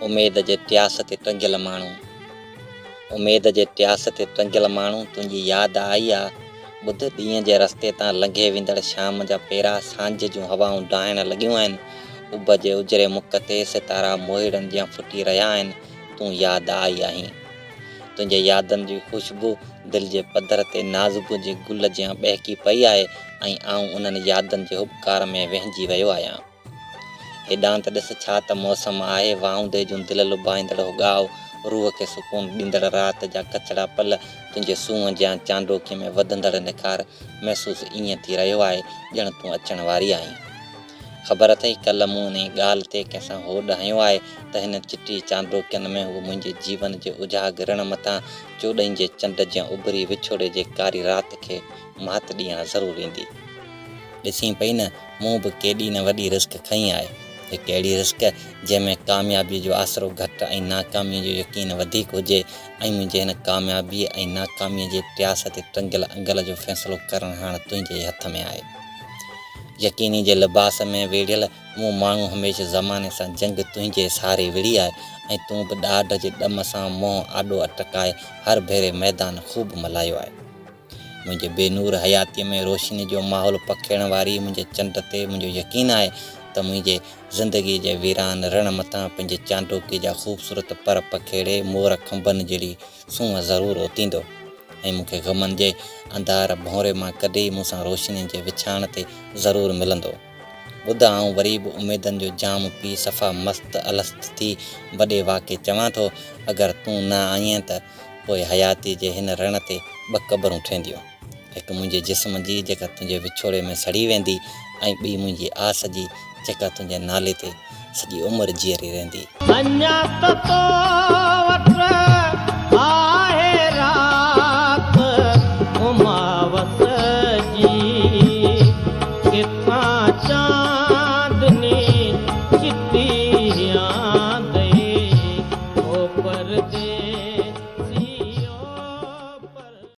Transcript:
اميد جي ٽياس تي ٽنگيل ماڻهو. اميد جي ٽياس تي ٽنگيل ماڻهو تنهنجي ياد آئي آ. ٻڌ، ڏينهن جي رستي تان لنگهي ويندڙ شام جا پيرا سانجهه جون هوائون ڊاهڻ لڳيون آهن. اڀ جي اجري مک تي ستارا موهيڙن جيان ڦٽي رهيا آهن. تون ياد آئي آهين. تنهنجي يادن جي خوشبو دل جي پڌر تي نازبو جي گل جيان ٻهڪي پئي آهي ۽ آئون انهن يادن جي هٻڪار ۾ وهنجي ويو آهيان. هيڏانهن ته ڏس ڇا ته موسم آهي، واهوندي جون دل لڀائيندڙ هڳاء، روح کي سڪون ڏيندڙ رات جا ڪچڙا پل، تنهنجي سونهن جيان چانڊوڪيء ۾ وڌندڙ نکار، محسوس ائين ٿي رهيو آهي ڄڻ تون اچڻ واري آهين. خبر اٿئي ڪلهه مون انهيء ڳالهه تي ڪنهن سان هوڏ هنيو آهي ته هن چٽي چانڊوڪين ۾ هوء منهنجي جيون جي اجهاڳ رڻ مٿان چوڏهين جي چنڊ جيان اڀري وڇوڙي جي ڪاري رات کي مات ڏيڻ ضرور ايندي. ڏسين پئي نه، مون به ڪيڏي نه وڏي رسڪ کنئي آهي. هڪ اهڙي رسڪ، جنهن ۾ ڪاميابيء جو آسرو گهٽ ۽ ناڪاميء جو يقين وڌيڪ هجي ۽ منهنجي هن ڪاميابيء ۽ ناڪاميء جي ٽياس تي ٽنگيل انگل جو فيصلو ڪرڻ هاڻ تنهنجي ئي هٿ ۾ آهي. يقيني جي لباس ۾ ويڙهيل مون ماڻهو هميشه زماني سان جنگ تنهنجي سهاري وڙهي آهي ۽ تون به ڏاڍ جي ڏم سان منهن آڏو اٽڪائي هر ڀيري ميدان خوب ملهايو آهي. منهنجي بي نور حياتيء ۾ روشنيء جو ماحول پکيڙڻ واري منهنجي چنڊ تي منهنجو يقين آهي ته منهنجي زندگيء جي ويران رڻ مٿان پنهنجي چانڊوڪيء جا خوبصورت پر پکيڙي مور کنڀن جهڙي سونهن ضرور اوتيندو ۽ مون کي غمن جي انڌار ڀونري مان ڪڍي مون سان روشنين جي وڇاڻ تي ضرور ملندو. ٻڌ آئون وري به اميدن جو جام پي صفا مست الست ٿي وڏي واڪي چوان ٿو، اگر تون نه آئين ته پوء حياتيء جي هن رڻ تي ٻه قبرون ٺهنديون. هڪ منهنجي جسم جي جيڪا تنهنجي وڇوڙي ۾ سڙي ويندي ۽ ٻي منهنجي آس جي جيڪا تنهنجي نالي تي سڄي عمر جيئري رهندي. اڃا ته تو.